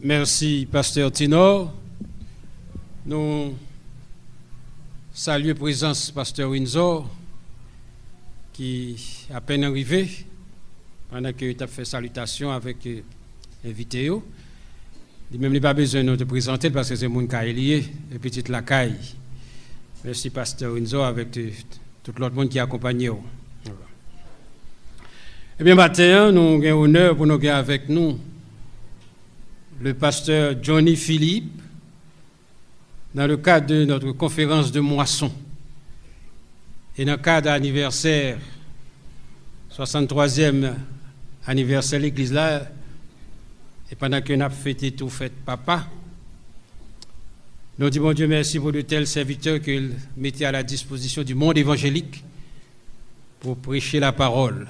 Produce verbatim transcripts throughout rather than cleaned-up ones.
Mèsi, Pastè Tinò. Nou salye prezans Pastè Windsor, ki apèn rive, pandan ke yo t ap fè salitasyon avèk, eh, envite yo. Li menm, li pa bezwen nou te prezante l, paske se moun kay li ye, e pitit lakay. Mèsi, Pastè Windsor, avèk te- tout lòt moun ki akonpanye w. Ebyen, maten an, nou gen onè pou nou gen avèk nou le pasteur Johnny Philippe dans le cadre de notre conférence de moisson. Et dans le cadre anniversaire, soixante-troisième anniversaire l'église là, et pendant que nous fêtons tout fête papa, nous disons Dieu merci pour de tels serviteurs qu'il mettait à la disposition du monde évangélique pour prêcher la parole.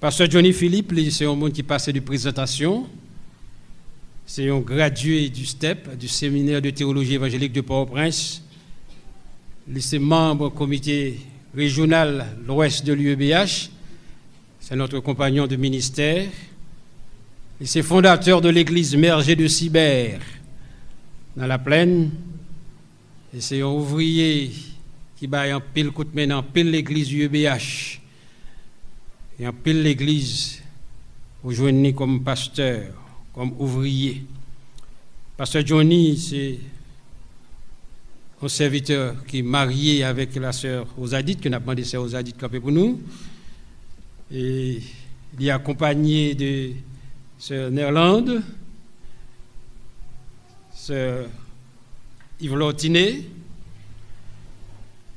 Pastè Johnny Philippe, li, se yon moun ki pase de prezantasyon. Se yon gradye du step, du Séminaire de Théologie Évangélique de Port-au-Prince. Li se manm komite rejyonal Lwès de l'U E B H. C'est notre compagnon de ministère. Li se fondatè de l'église Merger de Cyber dans la plaine. E se yon ouvriye ki bay anpil kout men nan anpil legliz U E B H. E anpil legliz ou jwenn li kòm pastè, kòm ouvriye. Pastè Johnny, se yon sèvitè ki marye avèk la sè Rosadit, ke n ap mande sè Rosadit kanpe pou nou. E li akonpanye de sè Nerlande, sè Yvlortine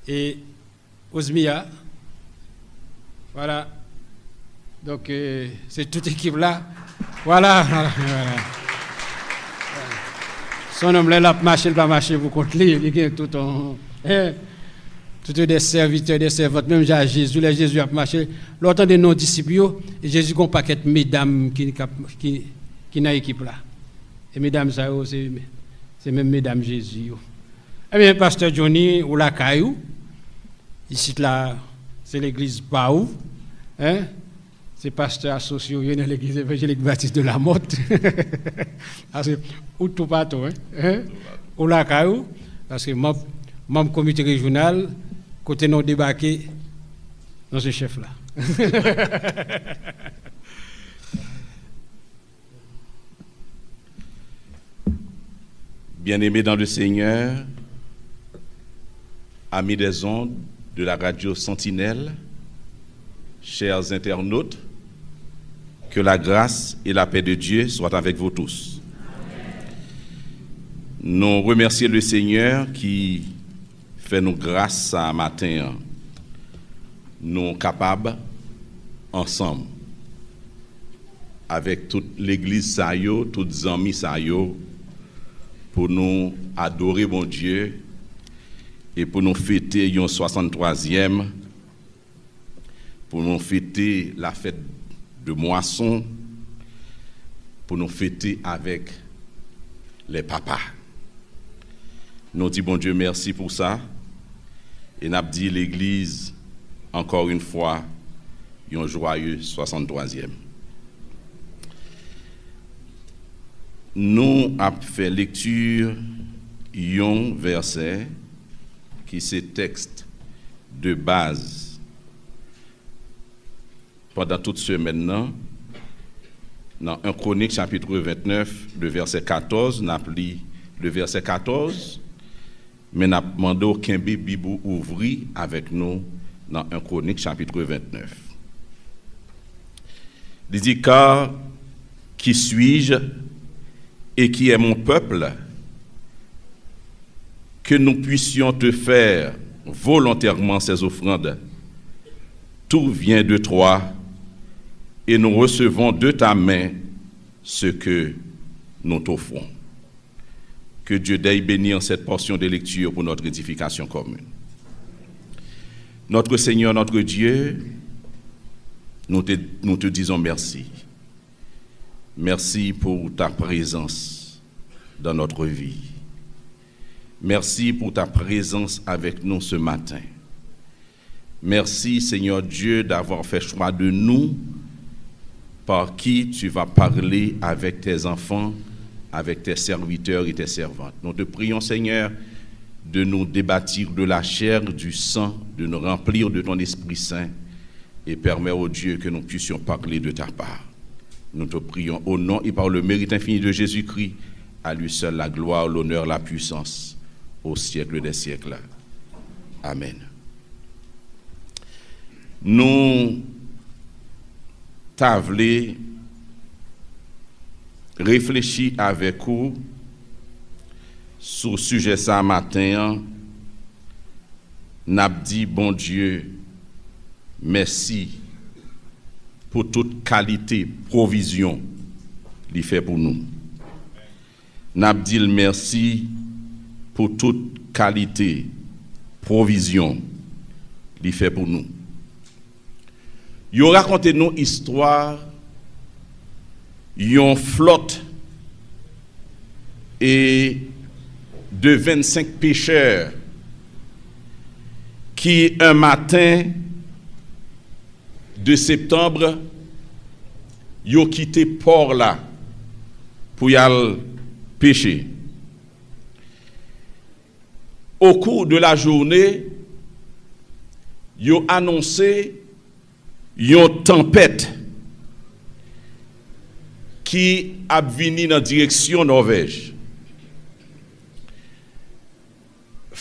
e Osmia. Vwala. Donk, euh, se tout ekip la. Vwala, vwala, vwala. Son nonm, lè l ap mache, l pa mache pou kont li. Li gen tout yon, hein, tout de sèvitè, de sèvant. Menm jan Jezi, lè Jezi ap mache, lè w tande non disip yo, Jezi gen yon pakèt medam ki, ki, ki nan ekip la. E medam sa yo, se, se menm medam Jezi yo. Ebyen, Pastè Johnny, ou lakay ou. Isit la, se legliz pa ou. Hein? Se pastè asosye ou ye nan legliz evanjelik batis de Lamòt. Paske ou toupatou, hein? Hein? Ou lakay ou. Paske manm, manm komite rejyonal, kote nou debake, nou se chèf la. Bien-aimés dans le Seigneur, amis des ondes de la radio Sentinelle, chers internautes, que la grâce et la paix de Dieu soient avec vous tous. Nous remercions le Seigneur qui fè nou gras sa maten an. Nou kapab ansanm avèk tout legliz sa yo, tout zanmi sa yo, pou nou adore Bondye e pou nou fete yon swasanntwazyèm, pou nou fete la fête de moisson, pou nou fete avèk les papas. Nou di Bondye mèsi pou sa e n ap di legliz ankò yon fwa yon jwaye swasanntwazyèm. Nou ap fè lekti yon vèsè ki se tèks de baz pandan tout semèn nan, nan en Kronik chapit ventnèf, le vèsè katòz, n ap li le vèsè katòz, men n ap mande w kenbe Bib ou ouvri avèk nou nan en Kronik chapit ventnèf. Li di, Car qui suis-je et qui est mon peuple, que nous puissions te faire volontairement ces offrandes. Tout vient de toi, et nous recevons de ta main ce que nous t'offrons. Que Dieu daigne bénir cette portion de lecture pour notre édification commune. Notre Seigneur, notre Dieu, nous te, nous te disons merci. Merci pour ta présence dans notre vie. Merci pour ta présence avec nous ce matin. Merci, Seigneur Dieu, d'avoir fait choix de nous par qui tu vas parler avec tes enfants, avec tes serviteurs et tes servantes. Nous te prions, Seigneur, de nous débâtir de la chair, du sang, de nous remplir de ton Esprit Saint, et permets, ô Dieu, que nous puissions parler de ta part. Nous te prions au nom et par le mérite infini de Jésus-Christ, à lui seul la gloire, l'honneur, la puissance, au siècle des siècles. Amen. Nou ta vle reflechi avèk ou sou sijè sa maten an. N ap di Bondye mèsi pou tout kalite pwovizyon li fè pou nou. N ap di l mèsi pou tout kalite pwovizyon li fè pou nou. Yo rakonte nou istwa yon flòt e de vennsenk pechè ki, un maten de septanm, yo kite pò la pou y al peche. Au cours de la journée, yo anonse yon tanpèt ki ap vini nan direksyon Nòvèj.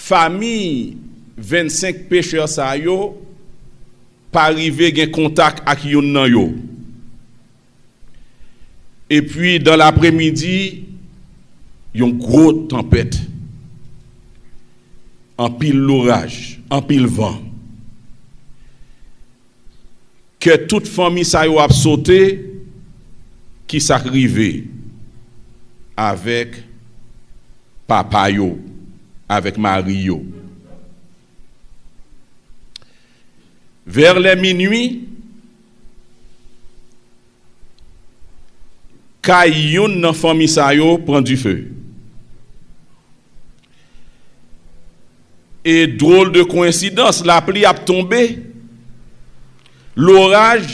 Fanmi vennsenk pechè sa yo pa rive gen kontak ak youn nan yo. Epi, dan lapremidi, yon gwo tanpèt, anpil loraj, anpil van. Kè tout fanmi sa yo ap sote, ki sa k rive avèk papa yo, avèk mari yo. Vers les minuit, kay youn nan fanmi sa yo pran dife. E drôle de coïncidence, lapli ap tonbe, loraj,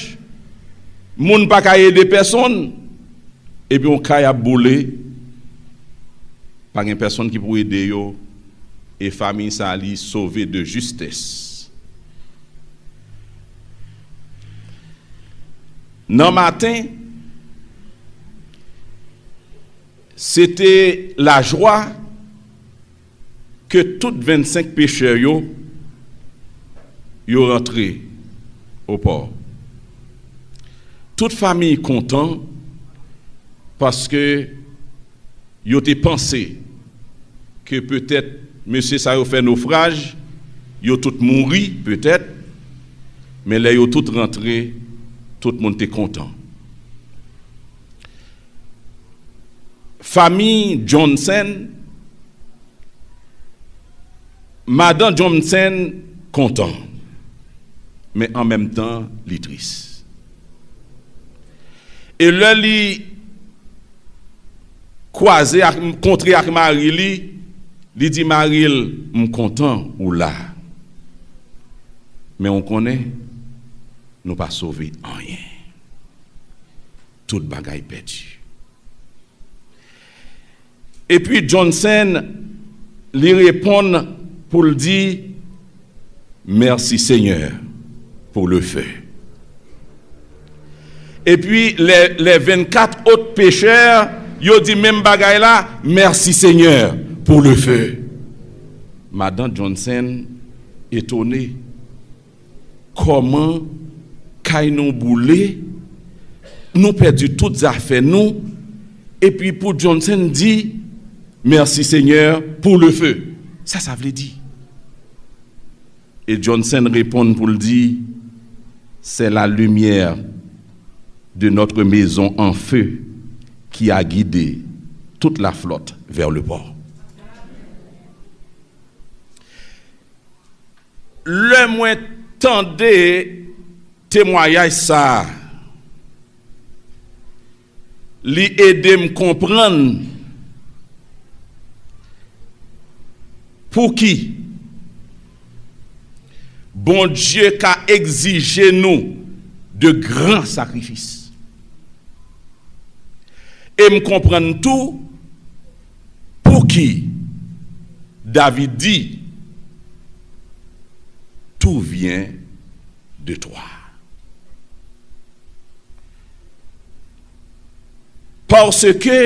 moun pa ka ede pèsonn, epi yon kay ap boule, pa gen pèsonn ki pou ede yo, e fanmi sa li sove de justesse. Nan maten, se te lajwa ke tout vennsenk pechè yo, yo rantre o pò. Tout fanmi kontan paske yo te panse ke petèt mesye sa yo fè nofraj, yo tout mouri petèt, men lè yo tout rantre, tout moun te kontan. Fanmi Johnson, madan Johnson kontan, men an menm tan, li tris. E lè li kwaze ak, kontre ak mari li, li di mari l, "M kontan ou la. Men ou konnen, nou pa sove anyen. Tout bagay pèdi." Epi Johnson, li reponn pou l di, "Merci Seigneur pour le feu." Epi lè, lè vennkat ot pechè, yo di menm bagay la, "Merci Seigneur pour le feu." Madan Johnson etone. Kòman kay nou boule, nou pèdi tout zafè nou, epi pou Johnson di, "Merci Seigneur pour le feu." Sa sa vle di? E Johnson reponn pou l di, "C'est la lumière de notre maison en feu qui a guidé toute la flotte vers le port." Lè mwen tande temwayaj sa a, li ede m konprann pouki Bondye ka egzije nou de gran sakrifis. E m konprann tou pouki David di, Tout vient de toi. Paske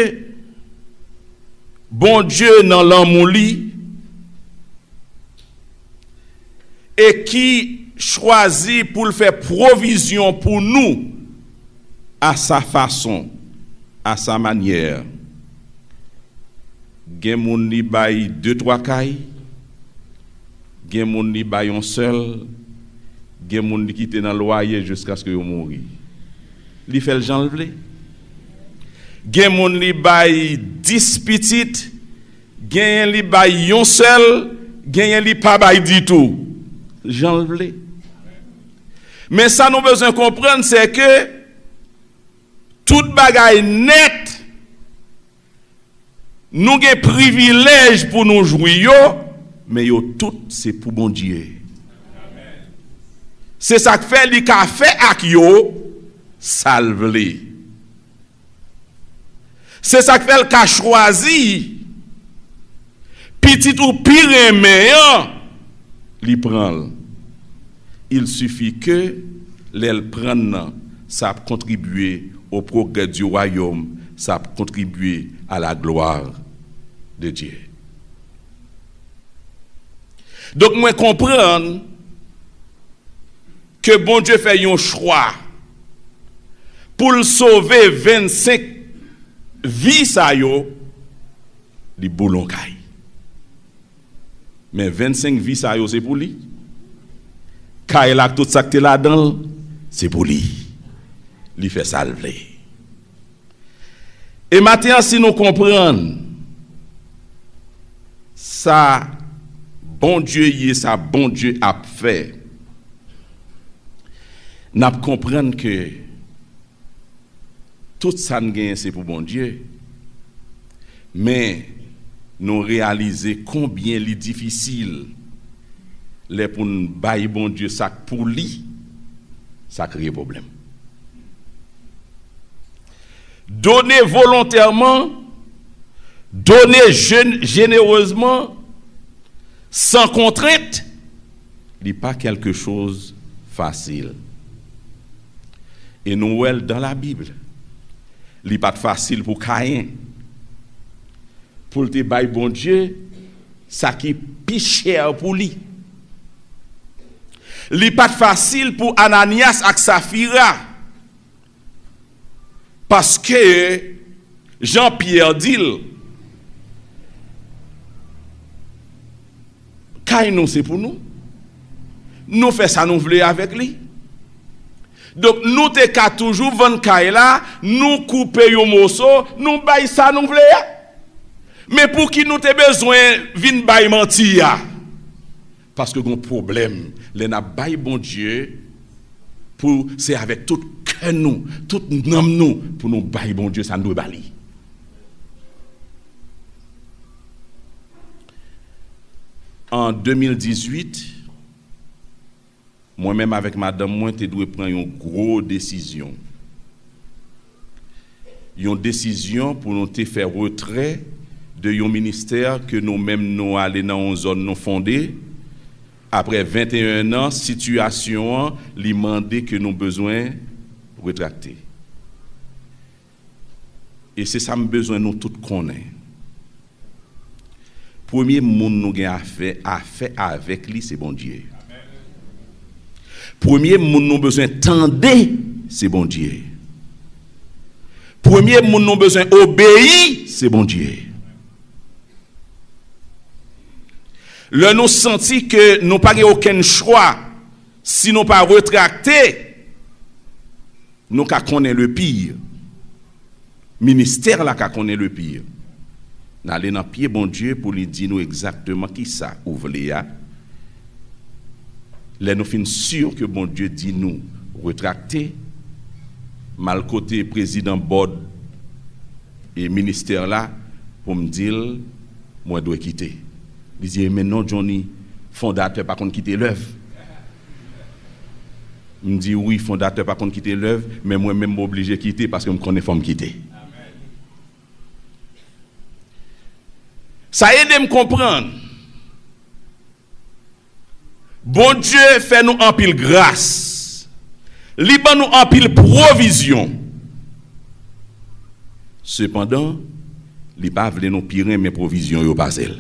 Bondye nan lanmou li e ki chwazi pou l fè pwovizyon pou nou à sa façon, à sa manière. Gen moun li bay de twa kay, gen moun li bay yon sèl, gen moun li kite nan lwaye jiskaske yo mouri. Li fè l jan l vle. Gen moun li bay dis pitit, genyen li bay yon sèl, genyen li pa bay ditou. Jan l vle. Men sa nou bezwen konprann, se ke tout bagay nèt, nou gen privilèj pou nou jwi yo, men yo tout se pou Bondye. Se sa k fè li ka fè ak yo sa l vle. Se sa k fè l ka chwazi pitit ou pi renmen an, li pran l. Il suffit que lè l pran l nan, sa ap kontribye au progrès du royaume, sa ap kontribye à la gloire de Dieu. Donk, mwen konprann ke Bondye fè yon chwa pou l sove vennsenk vi sa yo, li boule yon kay. Men vennsenk vi sa yo se pou li. Kay la ak tout sa k te ladan l, se pou li. Li fè sa l vle. E maten an, si nou konprann sa Bondye ye, sa Bondye ap fè, n ap konprann ke tout sa n genyen se pou Bondye, men nou reyalize konbyen li difisil lè pou n bay Bondye sa k pou li, sa kreye pwoblèm. Done volontèman, done je- jenerezman, san kontrent, li pa quelque chose facile. E nou wè l dans la Bible. Li pa t fasil pou Kayen, pou l te bay Bondye sa ki pi chè pou li. Li pa t fasil pou Ananyas ak Safira, paske Jan Pyè di l, kay nou se pou nou. Nou fè sa nou vle avèk li. Donk, nou te ka toujou vann kay la, nou koupe yon moso, nou bay sa nou vle a. Men pouki nou te bezwen vin bay manti a? Paske gen yon pwoblèm lè n ap bay Bondye, pou se avèk tout kè nou, tout nanm nou, pou nou bay Bondye sa n dwe ba li. An de mil dizuit, mwen menm avèk madanm mwen te dwe pran yon gwo desizyon. Yon desizyon pou nou te fè retrè de yon ministè ke nou menm nou ale nan yon zòn nou fonde. Apre venteyen an, sitiyasyon an, li mande ke nou bezwen retrakte. E se sa m bezwen nou tout konnen. Premye moun nou gen afè, afè avèk li, se Bondye. Premye moun nou bezwen tande, se Bondye. Premye moun nou bezwen obeyi, se Bondye. Lè nou santi ke nou pa gen okenn chwa, si nou pa retrakte, nou ka konnen le pire. Ministè la ka konnen le pire. N ale nan pye Bondye pou li di nou egzakteman kisa ou vle a. Lè nou fin si ke Bondye di nou retrakte, m al kote prezidan bòd e ministè la pou m di l mwen dwe kite. Li di, men non, Johnny, fondatè pa konn kite lèv. M di, wi, fondatè pa konn kite lèv, men mwen menm m oblije kite paske m konnen fò m kite. Sa ede m konprann. Bondye fè nou anpil gras. Li ban nou anpil pwovizyon. Sepandan, li pa vle nou pi renmen pwovizyon yo pase l.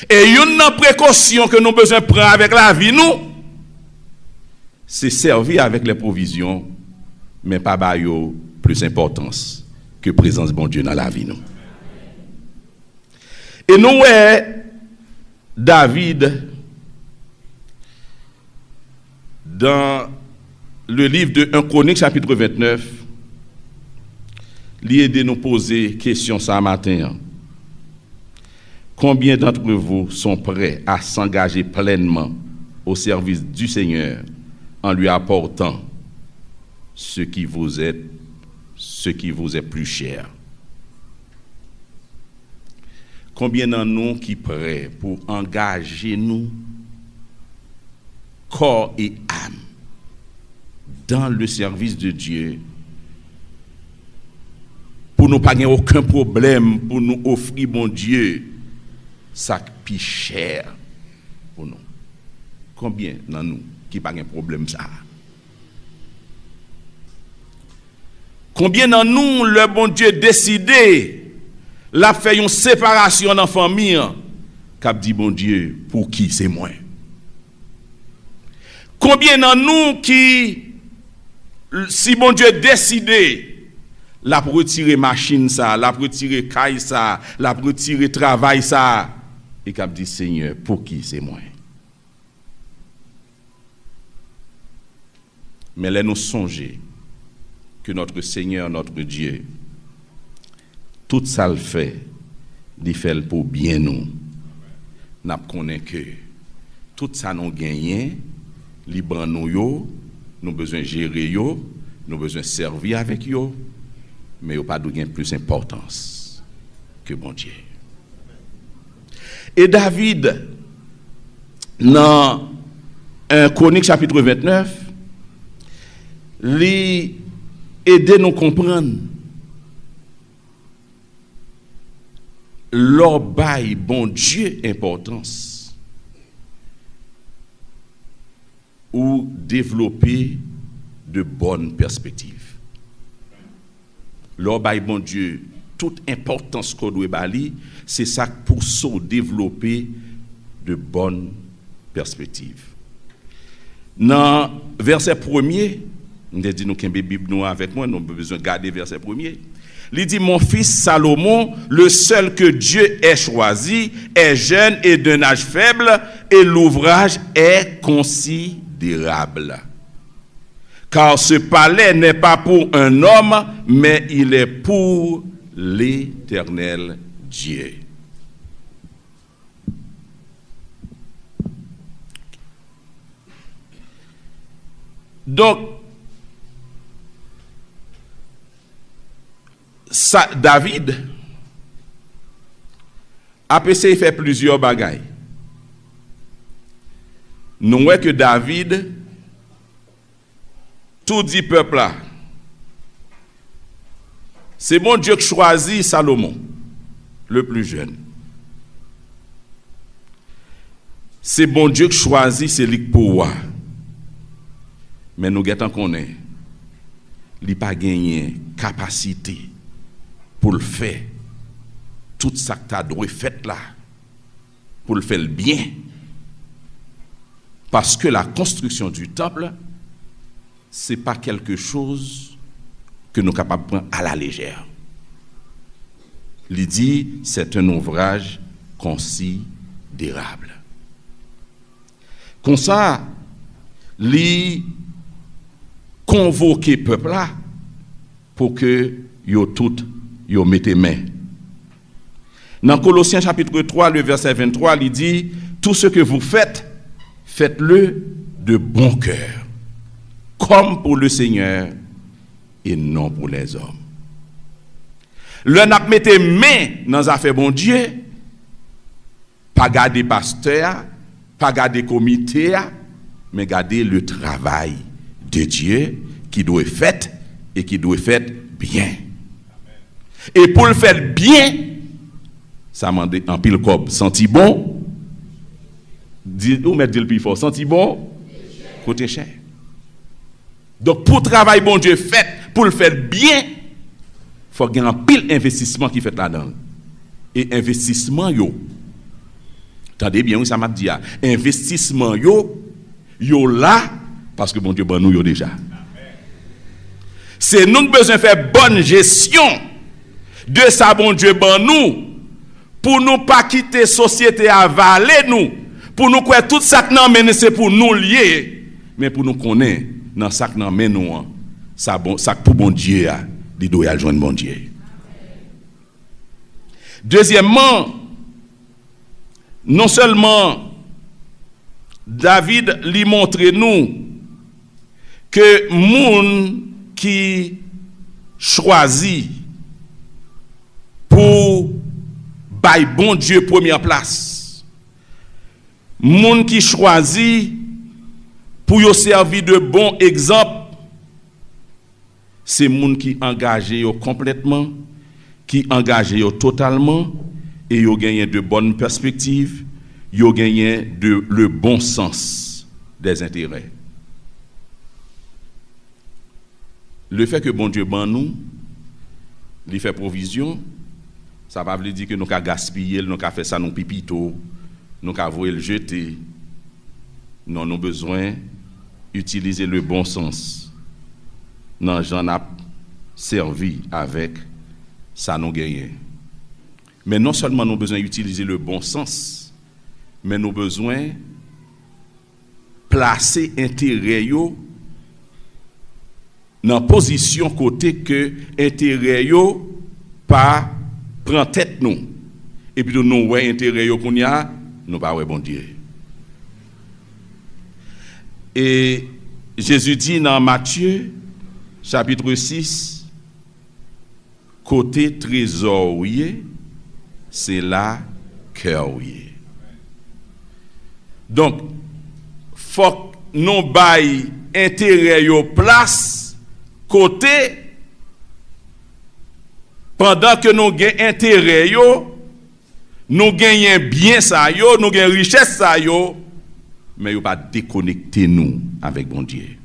E youn nan prekosyon ke nou bezwen pran avèk lavi nou, se sèvi avèk lè pwovizyon, men pa ba yo plis enpòtans ke prezans Bondye nan lavi nou. E nou wè David, dans le livre de un Chroniques, chapitre vingt-neuf, li ede nou poze kesyon sa maten an. Combien d'entre vous sont prêts à s'engager pleinement au service du Seigneur en lui apportant ce qui vous est, ce qui vous est plus cher? Konbyen nan nou ki prè pou angaje nou corps et âme dans le service de Dieu, pou nou pa gen okenn pwoblèm pou nou ofri Bondye sa k pi chè pou nou? Konbyen nan nou ki pa gen pwoblèm sa a? Konbyen nan nou, lè Bondye deside l ap fè yon separasyon nan fanmi an, k ap di, "Bondye, pou ki se mwen?" Konbyen nan nou ki, si Bondye deside, l ap retire machin sa, l ap retire kay sa, l ap retire travay sa, e k ap di, "Senyè, pou ki se mwen?" Men lè nou sonje ke notre Seigneur, notre Dieu, tout sa l fè, li fè l pou byen nou, n ap konnen ke tout sa nou genyen, li ban nou yo, nou bezwen jere yo, nou bezwen sèvi avèk yo, men yo pa dwe gen plis enpòtans ke Bondye. E David, nan un Chroniques chapitre vingt-neuf, li ede nou konprann lè w bay Bondye enpòtans, ou devlope de bòn pèspektiv. Lè w bay Bondye tout enpòtans ke w dwe ba li, se sa k pouse w devlope de bòn pèspektiv. Nan vèsè premye, m te di nou kenbe Bib nou avèk mwen, nou bezwen gade vèsè premye. Li di, "Mon fils Salomon, le seul que Dieu ait choisi, est jeune et d'un âge faible, et l'ouvrage est considérable. Car ce palais n'est pas pour un homme, mais il est pour l'Éternel Dieu." Donk, sa, David ap eseye fè plizyè bagay. Nou wè ke David tou di pèp la, se Bondye k chwazi Salomon, le plus jeune. Se Bondye k chwazi, se li k pou wa. Men nou gentan konnen, li pa genyen kapasite pou l fè tout sa k ta dwe fèt la, pou l fè l byen. Paske la construction du temple, se pa quelque chose ke nou kapab pran à la légère. Li di, c'est un ouvrage considérable. Konsa, li konvoke pèp la pou ke yo tout, yo mete men. Nan Kolosyen chapitre twa, le vèsè venntwa, li di, "Tout ce que vous faites, faites-le de bon cœur, comme pour le Seigneur et non pour les hommes." Lè n ap mete men nan zafè Bondye, pa gade pastè a, pa gade komite a, men gade le travail de Dieu ki dwe fèt e ki dwe fèt byen. E pou l fèt byen, sa mande anpil kòb. Santi bon, di, ou mèt di l pi fò, santi bon, koute chè. Donk, pou travay Bondye fèt, pou l fèt byen, fòk gen anpil envestisman ki fèt ladan l. E envestisman yo, tande byen wi sa m ap di a, envestisman yo, yo la paske Bondye ban nou yo deja. Se nou k bezwen fè bòn jesyon de sa Bondye ban nou, pou nou pa kite sosyete a vale nou, pou nou kwè tout sa k nan men nou se pou nou l ye, men pou nou konnen nan sa k nan men nou an, sa bon, sa k pou Bondye a, li dwe al jwenn Bondye. Dezyèmman, non sèlman David li montre nou ke moun ki chwazi pou bay Bondye premyè plas, moun ki chwazi pou yo sèvi de bon egzanp, se moun ki angaje yo konplètman, ki angaje yo totalman, e yo genyen de bòn pèspektiv, yo genyen de le bon sens des intérêts. Lefètke Bondye ban nou, li fè pwovizyon, sa pa vle di ke nou ka gaspiye l, nou ka fè sa nou pi pito, nou ka voye l jete. Non, nou bezwen itilize le bon sans nan jan n ap sèvi avèk sa nou genyen. Men non sèlman nou bezwen itilize le bon sans, men nou bezwen plase enterè yo nan pozisyon kote ke enterè yo pa pran tèt nou. Epi tou nou wè enterè yo kounye a, nou pa wè Bondye. E Jezi di nan Matye, chapit sis, kote trezò w ye, se la kè w ye. Donk, fòk nou bay enterè yo plas kote, pandan ke nou gen enterè yo, nou genyen byen sa yo, nou gen richès sa yo, men yo pa dekonekte nou avèk Bondye.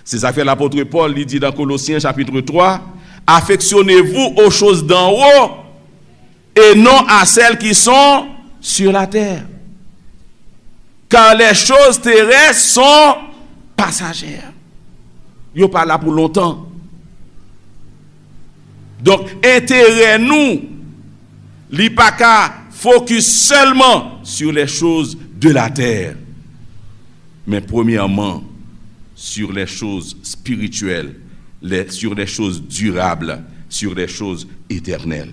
Se sa k fè lapot Pòl li di nan Kolosyen chapit twa, affectionnez-vous aux choses d'en haut et non à celles qui sont sur la terre. Car les choses terrestres sont passagères. Yo pa la pou lontan. Donk, enterè nou, li pa ka fokis sèlman sur les choses de la terre, men premyèman sur les choses spirituelles, les, sur les choses durables, sur les choses éternelles.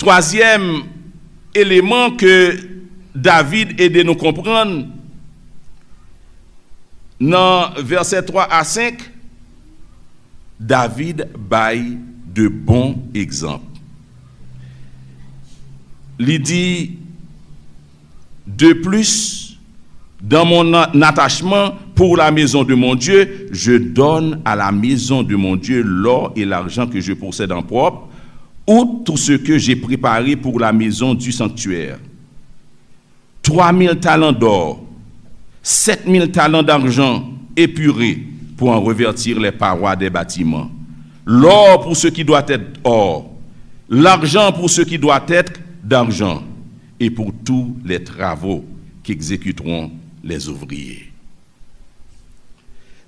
Twazyèm eleman ke David ede nou konprann, nan vèsè twa a senk, David bay de bon egzanp. Li di, de plus, dans mon a- attachement pour la maison de mon Dieu, je donne à la maison de mon Dieu l'or et l'argent que je possède en propre, outre tout ce que j'ai préparé pour la maison du sanctuaire. Trois mille talents d'or, sept mille talents d'argent épuré pour en revêtir les parois des bâtiments, l'or pour ce qui doit être or, l'argent pour ce qui doit être d'argent, et pour tous les travaux qu'exécuteront les ouvriers.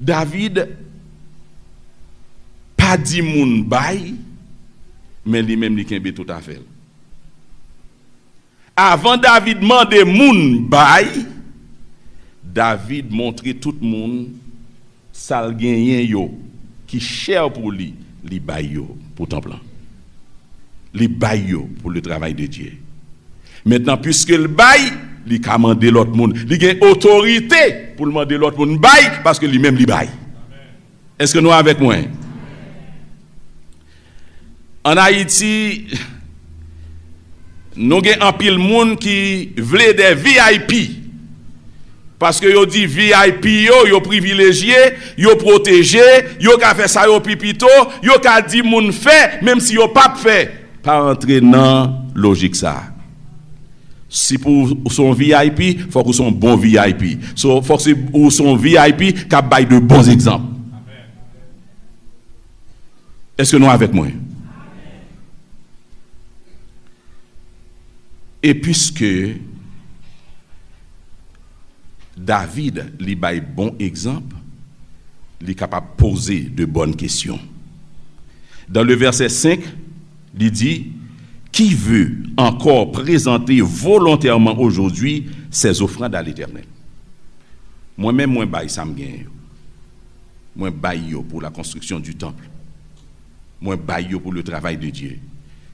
David pa di moun bay, men li menm li kenbe tout afè l. Avan David mande moun bay, David montre tout moun sa l genyen yo ki chè pou li, li bay yo pou tanp lan. Li bay yo pou le travay de Dye. Mentnan, piske l bay, li ka mande lòt moun. Li gen otorite pou l mande lòt moun bay, paske li menm li bay. Èske nou avèk mwen? Ann Ayiti, nou gen anpil moun ki vle de V I P. Paske yo di V I P yo, yo privilejye, yo pwoteje, yo ka fè sa yo pi pito, yo ka di moun fè, menm si yo p ap fè. Pa antre nan lojik sa a. Si pou ou se yon V I P, fòk ou se yon bon V I P. So, fòk se, ou se yon V I P k ap bay de bons egzanp. Èske nou avèk mwen? E piske David, li bay bon egzanp, li kapab poze de bòn kesyon. Dans le verset cinq, li di, qui veut encore présenter volontairement aujourd'hui ses offrandes à l'Éternel? Mwen menm, mwen bay sa m genyen yo. Mwen bay yo pour la construction du temple. Mwen bay yo pour le travail de Dieu.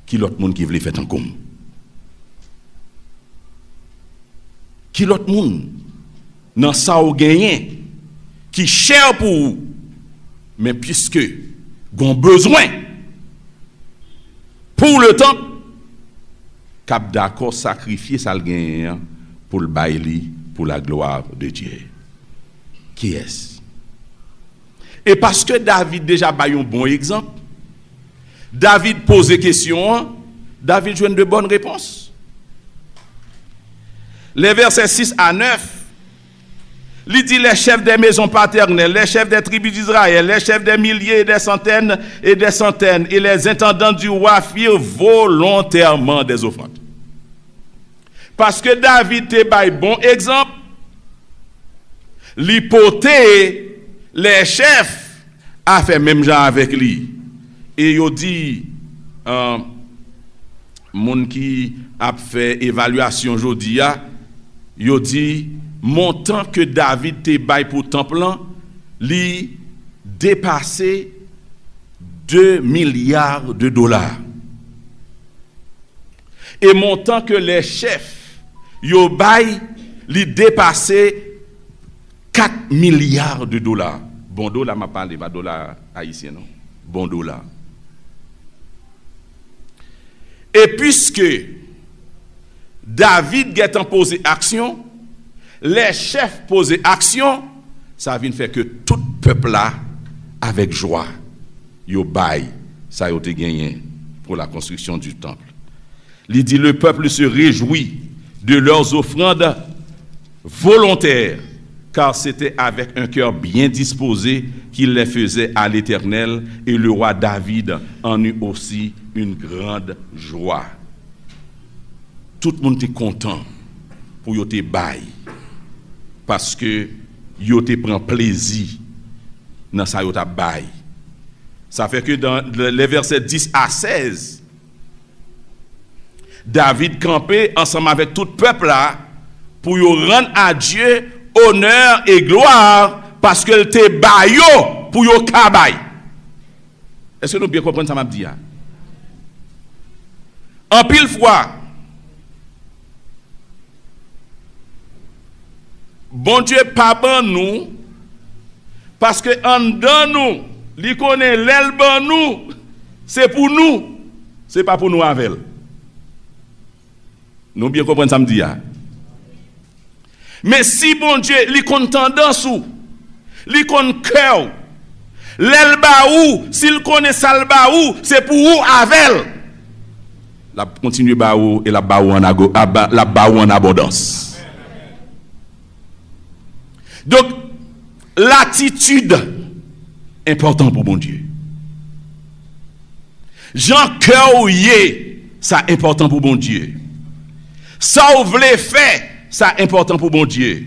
Ki lòt moun ki vle fè tankou m? Ki lòt moun nan sa w genyen ki chè pou ou? Men piske gon bezwen pour le temple, k ap dakò sakrifye sa l genyen an pou l bay li pour la gloire de Dieu. Kiyès? E paske David deja bay yon bon egzanp, David poze kesyon an, David jwenn de bòn repons. Les versets six à neuf, li di, les chefs des maisons paternelles, les chefs des tribus d'Israël, les chefs des milliers et des centaines et des centaines, et les intendants du roi firent volontairement des offrandes. Paske David te bay bon egzanp, li pote lè chèf a fè menm jan avèk li. E yo di, euh, moun ki ap fè evalyasyon jodi a, yo di montan ke David te bay pou tanp lan, li depase de milya de dola. E montan ke lè chèf yo bay, li depase kat milya de dola. Bon dola m ap pale, pa dola ayisyen non. Bon dola. E piske David gentan poze aksyon, lè chèf poze aksyon, sa vin fè ke tout pèp la, avèk jwa, yo bay sa yo te genyen pour la construction du temple. Li di, le peuple se réjouit de leurs offrandes volontaires, car c'était avec un cœur bien disposé qu'ils les faisaient à l'Éternel, et le roi David en eut aussi une grande joie. Tout moun te kontan pou yo te bay, paske yo te pran plezi nan sa yo t ap bay. Sa fè ke dans les versets dix à seize, David kanpe ansanm avèk tout pèp la pou yo rann a Dye onè e glwa, paske l te ba yo pou yo ka bay. Èske nou byen konprann sa m ap di a? Anpil fwa, Bondye pa ban nou, paske anndan nou, li konnen lè l ban nou, se pou nou, se pa pou nou avè l. Nou byen konprann sa m di a? Men si Bondye, li konn tandans ou, li konn kè w, lè l ba ou, si l konnen sa l ba ou, se pou ou avè l, l ap kontinye ba ou e l ap ba ou an ago-, a ba, l ap ba ou an abondans. Donk, latitid enpòtan pou Bondye. Jan kè w ye, sa enpòtan pou Bondye. Sa w vle fè, sa enpòtan pou Bondye.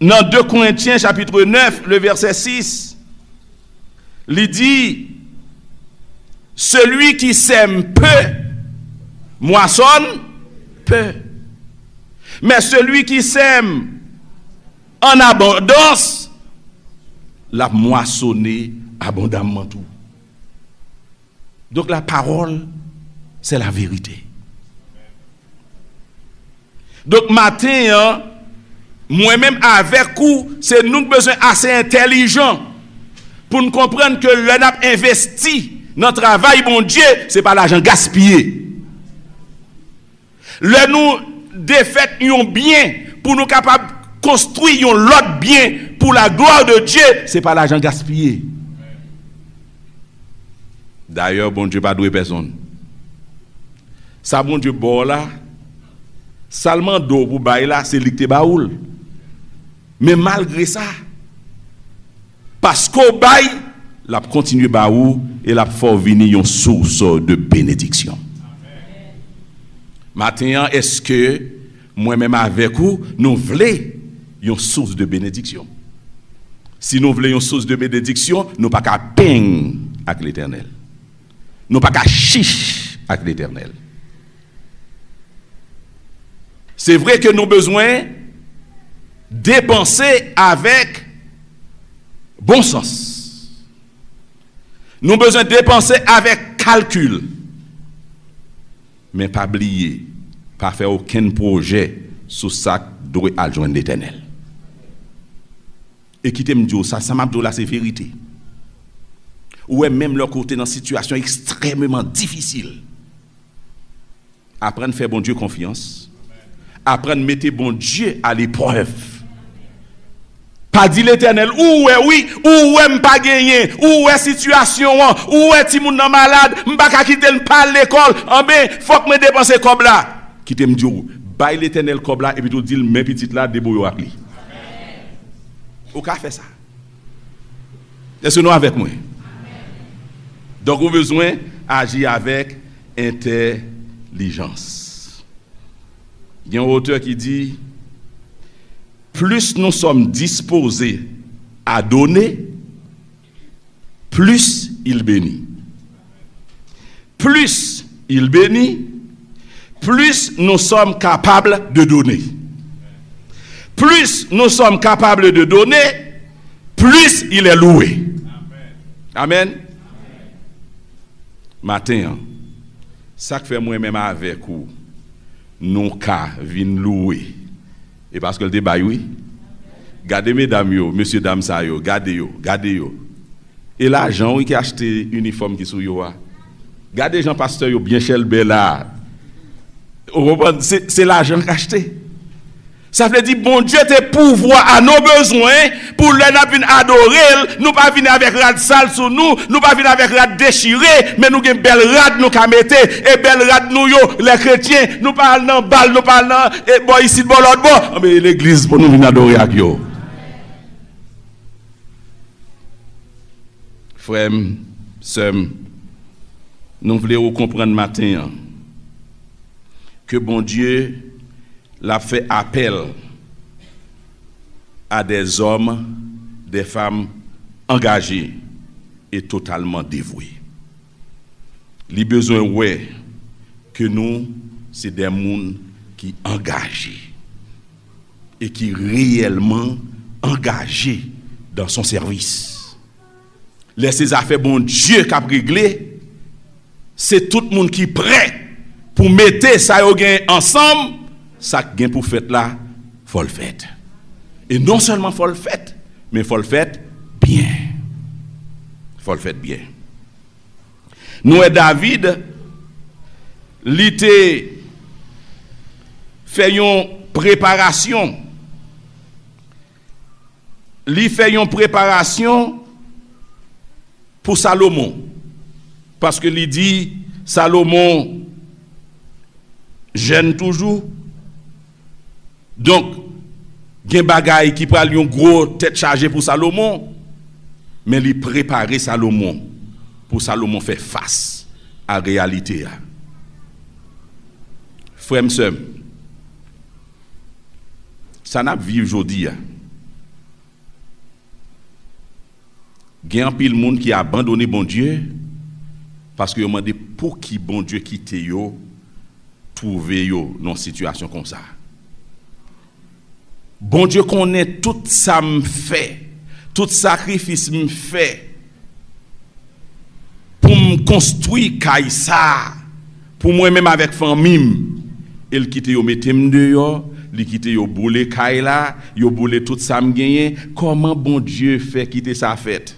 Nan de Korentyen chapit nèf, le vèsè sis, li di, celui qui sème peu, moissonne peu. Mais celui qui sème en abondance, l ap mwasone abondamman tou. Donk, la parole, c'est la vérité. Donk, maten an, mwen menm avèk ou, se nou k bezwen ase entèlijan pou n konprann ke lè n ap envesti nan travay Bondye, se pa lajan gaspiye. Lè nou defèt yon byen pou nou kapab konstwi yon lòt byen pour la gloire de Dieu, se pa lajan gaspiye. Dayè, Bondye pa dwe pèsonn. Sa Bondye ba w la, sa l mande w pou bay la, se li k te ba ou l. Men malgre sa, paske w bay, l ap kontinye ba ou e l ap fè w vini yon source de bénédiction. Maten an, èske mwen menm avèk ou, nou vle yon source de bénédiction? Si nou vle yon source de bénédiction, nou pa ka peng ak Letènèl. Nou pa ka chich ak Letènèl. Se vre ke nou bezwen depanse avèk bon sans. Nou bezwen depanse avèk kalkil. Men pa bliye, pa fè okenn pwojè sou sa k dwe al jwenn Letènèl. E kite m di w sa, sa m ap di w la se verite. Ou wè, menm lè ke w te nan sitiyasyon ekstrèmeman difisil, aprann fè Bondye konfyans. Aprann mete Bondye a leprèv. Pa di Letènèl, ou wè wi, ou wè m pa genyen, ou wè sitiyasyon an, ou wè timoun nan malad, m pa ka kite l pa al lekòl, anben, fòk mwen depanse kòb la. Kite m di w, bay Letènèl kòb la, epi tou di l, men pitit la, debouye w ak li. Ou ka fè sa. Èske nou avèk mwen? Donk, ou bezwen aji avèk entèlijans. Gen yon otè ki di, plus nous sommes disposés à donner, plus il bénit. Plus il bénit, plus nous sommes capables de donner. Plus nous sommes capables de donner, plus il est loué. Amen. Maten an, sa k fè mwen menm avèk ou, nou ka vin louwe, e paske l te bay wi. Gade medam yo, mesye dam sa yo, gade yo, gade yo. E lajan wi ki achte inifòm ki sou yo a. Gade jan pastè yo byen chèlbè la. Ou konprann? Se, se lajan k achte. Sa vle di Bondye te pouvwa a nos besoins pou lè n ap vin adore l, nou pa vin avèk rad sal sou nou, nou pa vin avèk rad dechire, men nou gen bèl rad nou ka mete, e bèl rad nou yo, lè kretyen, nou pa al nan bal, nou pa al nan, e, bò isit, bò lòt bò. Anben, e legliz pou nou vin adore ak yo. Frè m, sè m, nou vle ou konprann maten an ke Bondye l ap fè apèl a des hommes, des femmes engagés et totalement dévoués. Li bezwen wè ke nou se de moun ki angaje e ki reyèlman angaje dans son service. Lè se zafè Bondye k ap regle, se tout moun ki prè pou mete sa yo gen ansanm, sa k gen pou fèt la, fò l fèt. E non sèlman fò l fèt, men fò l fèt byen. Fò l fèt byen. Nou wè David, li te fè yon preparasyon. Li fè yon preparasyon pou Salomon. Paske li di Salomon jèn toujou. Donk, gen bagay ki pral yon gwo tèt chaje pou Salomon, men li prepare Salomon pou Salomon fè fas a reyalite a. Frè m, sè m, sa n ap viv jodi a, gen anpil moun ki abandone Bondye paske yo mande pouki Bondye kite yo twouve yo nan yon sitiyasyon konsa. Bondye konnen tout sa m fè, tout sakrifis m fè pou m konstwi kay sa a, pou mwen menm avèk fanmi m. E l kite yo mete m deyò, li kite yo boule kay la, yo boule tout sa m genyen. Kòman Bondye fè kite sa fèt?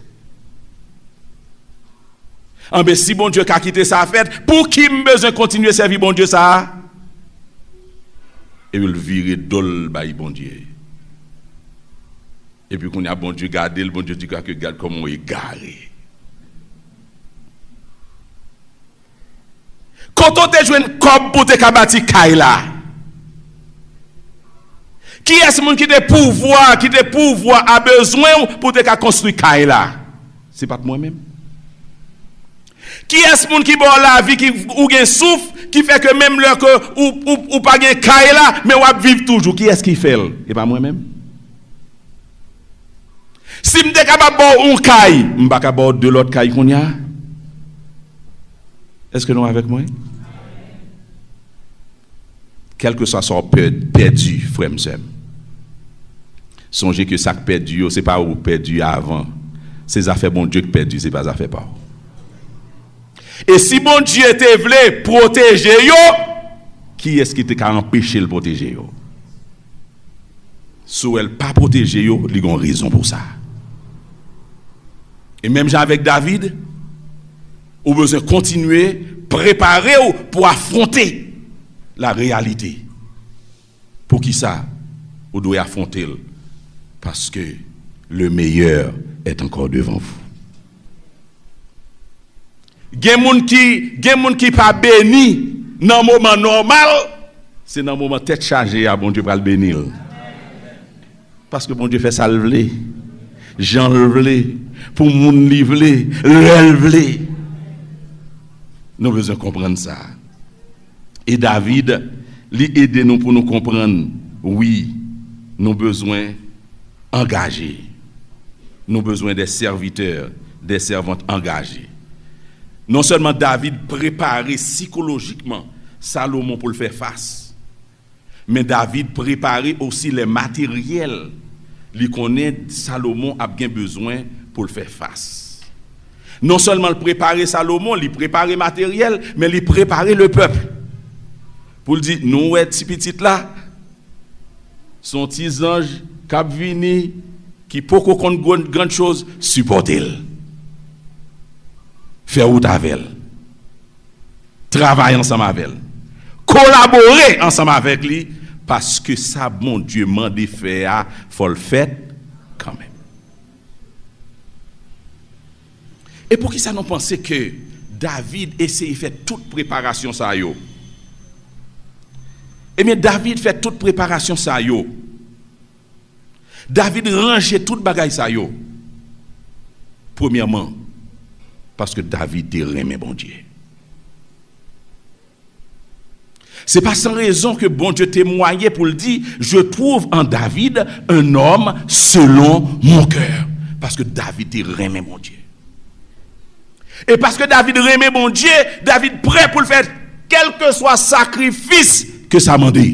Anben, si Bondye ka kite sa fèt, pouki m bezwen kontinye sèvi Bondye sa a? Epi l vire do l bay Bondye. Epi kounye a, Bondye gade l, Bondye di, "Gade, gade kòman w egare." Kote w te jwenn kòb pou w te ka bati kay la? Kiyès moun ki te pouvwa, ki te pouvwa a bezwen w pou w te ka konstwi kay la? Se pa t mwen menm. Kiyès moun ki ba w lavi, ki ou gen souf, ki fè ke menm lè ke ou, ou, ou pa gen kay la, men w ap viv toujou? Kiyès ki fè l? E pa mwen menm. Si m te kapab ba w yon kay, m pa ka ba w de lòt kay kounye a? Èske nou avèk mwen? Kèlkeswa sa w pè-, pèdi, frè m, sè m, sonje ke sa k pèdi yo, se pa ou k pèdi avan. Se zafè Bondye k pèdi, se pa zafè pa w. E si Bondye te vle pwoteje yo, kiyès ki te ka anpeche l pwoteje yo? Si w wè l pa pwoteje yo, li gen yon rezon pou sa. E menm jan avèk David, ou bezwen kontinye prepare w pou afwonte la réalité. Poukisa ou dwe afwonte l? Paske le meilleur est encore devant vous. Gen moun ki, gen moun ki pa beni nan moman nòmal, se nan moman tèt chaje a Bondye pral beni l. Paske Bondye fè sa l vle, jan l vle, pou moun li vle, lè l vle. Nou bezwen konprann sa. E David, li ede nou pou nou konprann, wi, nou bezwen angaje. Nou bezwen de sèvitè, de sèvant angaje. Non sèlman David prepare sikolojikman Salomon pou l fè fas, men David prepare osi lè materyèl li konnen Salomon ap gen bezwen pou l fè fas. Non sèlman l prepare Salomon, li prepare materyèl, men li prepare lepèp. Pou l di, "Nou wè ti pitit la, se yon ti zanj k ap vini, ki poko konn grann, grann choz, sipòte l. Fè wout avè l. Travay ansanm avè l. Kolabore ansanm avèk li, paske sa Bondye mande fè a, fò l fèt kanmenm." E poukisa nou panse ke David eseye fè tout preparasyon sa yo? Ebyen, David fè tout preparasyon sa yo. David ranje tout bagay sa yo. Premyèman, paske David te renmen Bondye. Se pa san rezon ke Bondye temwaye pou l di, "Je trouve en David un homme selon mon cœur." Paske David te renmen Bondye. E paske David renmen Bondye, David prè pou l fè kèlkeswa sakrifis ke sa mande.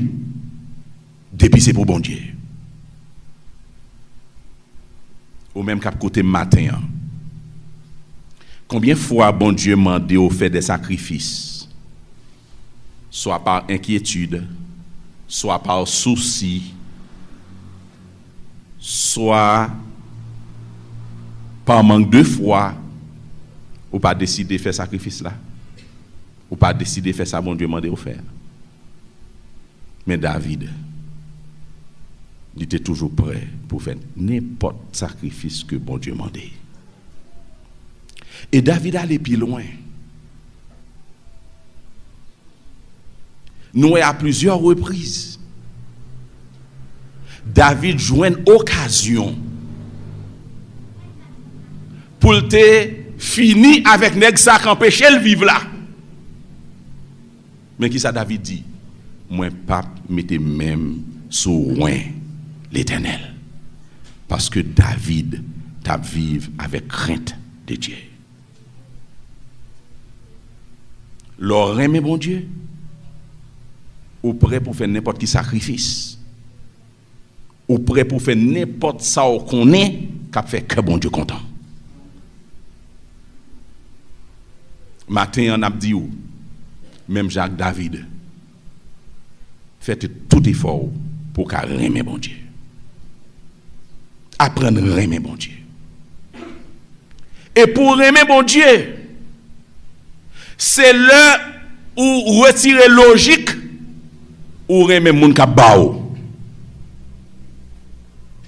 Depi se pou Bondye. Ou menm k ap koute m maten an, konbyen fwa Bondye mande w fè de sakrifis? Swa pa enkyetid, swa pa sousi, swa pa mank de fwa, ou pa deside fè sakrifis la. Ou pa deside fè sa Bondye mande w fè a. Men David, li te toujou prè pou fè nenpòt sakrifis ke Bondye mande. E David ale pi lwen. Nou wè a plizyè repriz, David jwenn okazyon pou l te fini avèk nèg sa k anpeche l viv la. Men kisa David di? "Mwen p ap mete men m sou wen Letènèl." Paske David t ap viv avèk krent de Dye. Lè w renmen Bondye, ou prè pou fè nenpòt ki sakrifis. Ou prè pou fè nenpòt sa w konnen k ap fè kè Bondye kontan. Maten an, n ap di w, menm jan ak David, fè te-, tout efò w pou w ka renmen Bondye. Aprann renmen Bondye. E pou w renmen Bondye, se lè ou retire lojik Ou renmen moun k ap ba w.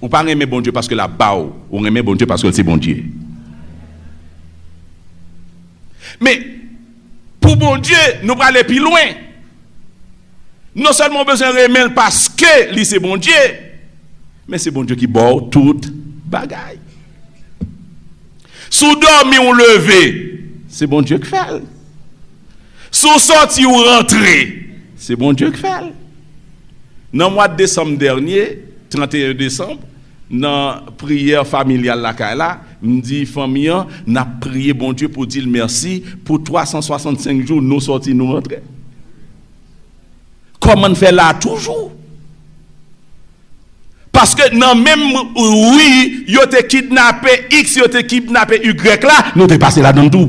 Ou pa renmen Bondye paske l ap ba w. Ou renmen Bondye paske l se Bondye. Men, pou Bondye, nou prale pi lwen. Non sèlman w bezwen renmen l paske li se Bondye, men se Bondye ki ba w tout bagay. Si w dòmi, w leve, se Bondye k fè l. Si w sòti, w rantre, se Bondye k fè l. Nan mwa desanm dènye, trannteyen desanm, nan priyè familyal lakay la, m di fanmi an, n ap priye Bondye pou di l mèsi pou twa san swasannsenk jou nou sòti, nou rantre. Kòman n fè la toujou? Paske nan menm ri yo te kidnape X, yo te kidnape Y la, nou te pase ladan l tou.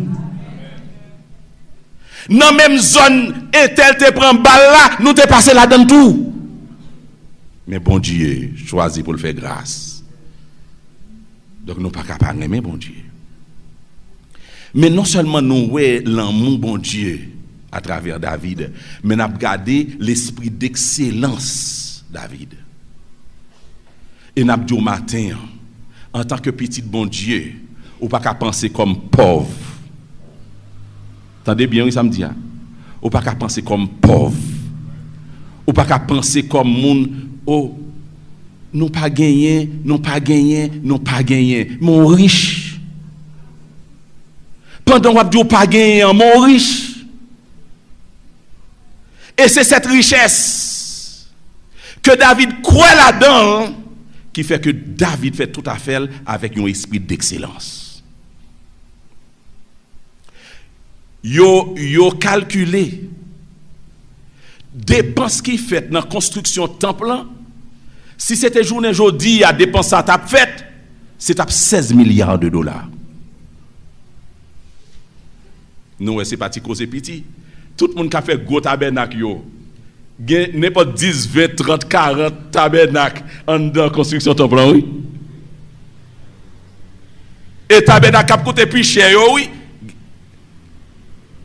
Nan menm zòn entèl te pran bal la, nou te pase ladan l tou. Men Bondye chwazi pou l fè gras. Donk, nou pa ka pa renmen Bondye. Men non sèlman nou wè lanmou Bondye atravè David, men n ap gade lespri dekselans David. E n ap di w maten an, antanke pitit Bondye, ou pa ka panse kòm pòv. Tande byen, wi, sa m di a. Ou pa ka panse kòm pòv. Ou pa ka panse kòm moun, o, nou pa genyen, nou pa genyen, nou pa genyen. Men w rich. Pandan w ap di w pa genyen an, men w rich. E se sèt richès ke David kwè ladan l ki fè ke David fè tout afè l avèk yon espri dekselans. Yo, yo kalkile depans ki fèt nan konstriksyon tanp lan. Si se te jounen jodi a, depans sa t ap fèt, se t ap sèz milya de dola. Nou wè, se pa ti koze piti. Tout moun k ap fè gwo tabènak yo, gen nenpòt dis, ven, trant, karant tabènak anndan konstriksyon tanp lan, wi. E tabènak k ap koute pi chè yo, wi.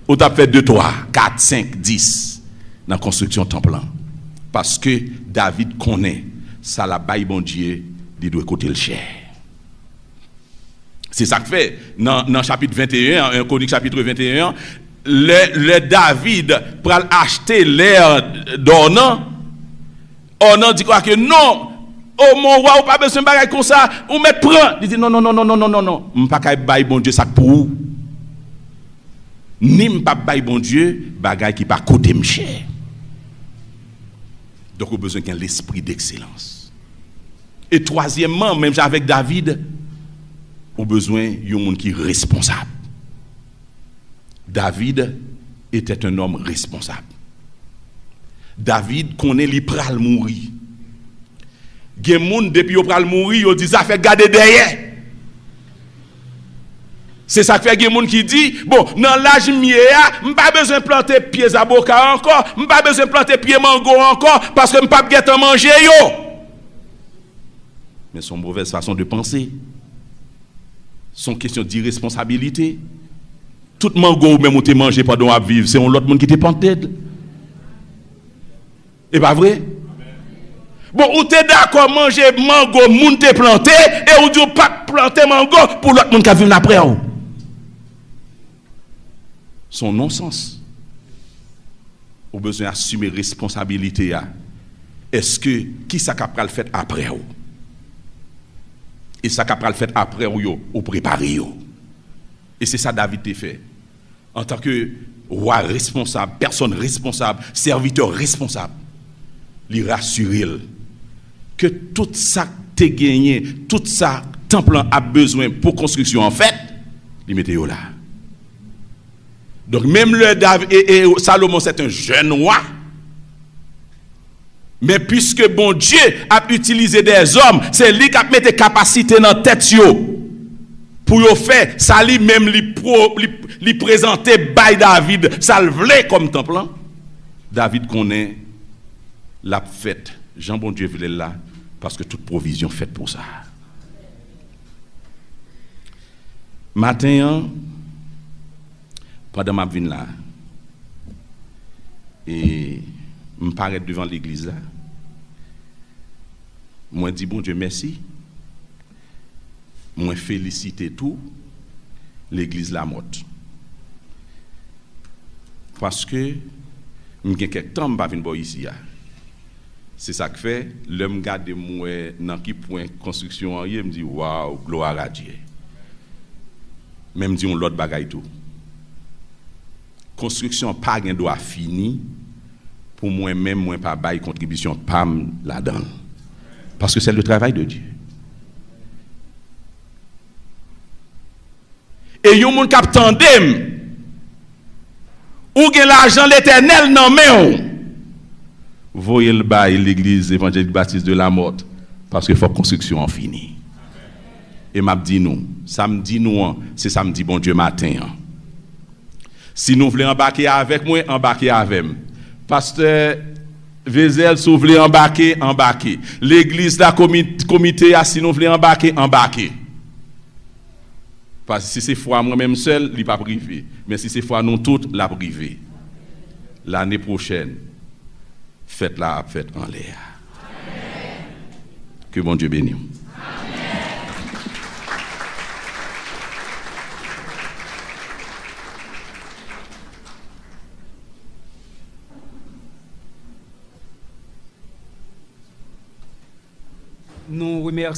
Ou t ap fè de, twa, kat, senk, dis nan konstriksyon tanp lan. Paske David konnen sa l ap bay Bondye, li dwe koute l chè. Se sa k fè, nan, nan chapit venteyen an, en Kronik chapit venteyen an, lè, lè David pral achte lè d'Ònan, Ònan di konsa ke non, o mon wa, ou pa bezwen bagay konsa, ou mèt pran. Li di non, non, non, non, m pa ka bay Bondye sa k pou ou. Ni m p ap bay Bondye bagay ki pa koute m chè. Donk, ou bezwen gen lespri dekselans. E twazyèmman, menm jan avèk David, ou bezwen yon moun ki responsab. David était un homme responsable. David konnen li pral mouri. Gen moun, depi yo pral mouri, yo di zafè gade dèyè. Se sa k fè gen moun ki di, bon, nan laj m ye a, m pa bezwen plante pye zaboka ankò, m pa bezwen plante pye mango ankò, paske m p ap gentan manje yo. Men se yon movèz fason de panse. Se yon kesyon diresponsabilite. Tout mango ou menm ou te manje pandan w ap viv, se yon lòt moun ki te plante l. E pa vre? Bon, ou te dakò manje mango moun te plante, e ou di w p ap plante mango pou lòt moun k ap vin apre w. Se yon nonsans. Ou bezwen asime responsabilite a. Èske, kisa k ap pral fèt apre w? E sa k ap pral fèt apre w yo, ou prepare yo. E se sa David te fè. Antanke wa responsab, pèsòn responsab, sèvitè responsab, li rasire l ke tout sa k te genyen, tout sa tanp lan ap bezwen pou konstriksyon an fèt, li mete yo la. Donk, menm lè Dav-, e, e, Salomon, c'est un jeune roi, men piske Bondye ap itilize dèzòm, se li k ap mete kapasite nan tèt yo pou yo fè sa li menm li, pro, li, li prezante bay David, sa l vle kòm tanp lan. David konnen l ap fèt jan Bondye vle l la, paske tout pwovizyon fèt pou sa. Maten an, pandan m ap vin la, e M parèt devan legliz la. Mwen di Bondye mèsi. Mwen felisite tou legliz Lamòt. Paske m gen kèk tan m pa vin bò isi a. Se sa k fè, lè m gade m wè nan ki pwen konstriksyon an ye, m di, waw, gloire à Dieu. Men m di yon lòt bagay tou. Konstriksyon an pa gen dwa fini pou mwen menm, mwen pa bay kontribisyon pa m ladan l. Paske c'est le travail de Dieu. E yon moun k ap tande m, ou gen lajan Letènèl nan men w, voye l bay Legliz Evanjelik Batis de Lamòt, paske fòk konstriksyon an fini. E m ap di nou, sa m di nou an, se sa m di Bondye maten an. Si nou vle anbake avèk mwen, anbake avè m. Pastè Vezel, si w vle anbake, anbake. Legliz la, komi-, komite a, si nou vle anbake, anbake. Paske si se fwa mwen menm sèl, li p ap rive. Men si se fwa nou tout, l ap rive. Lane pwochèn, fèt la ap fèt anlè a. Ke Bondye beni w. Nou remèsye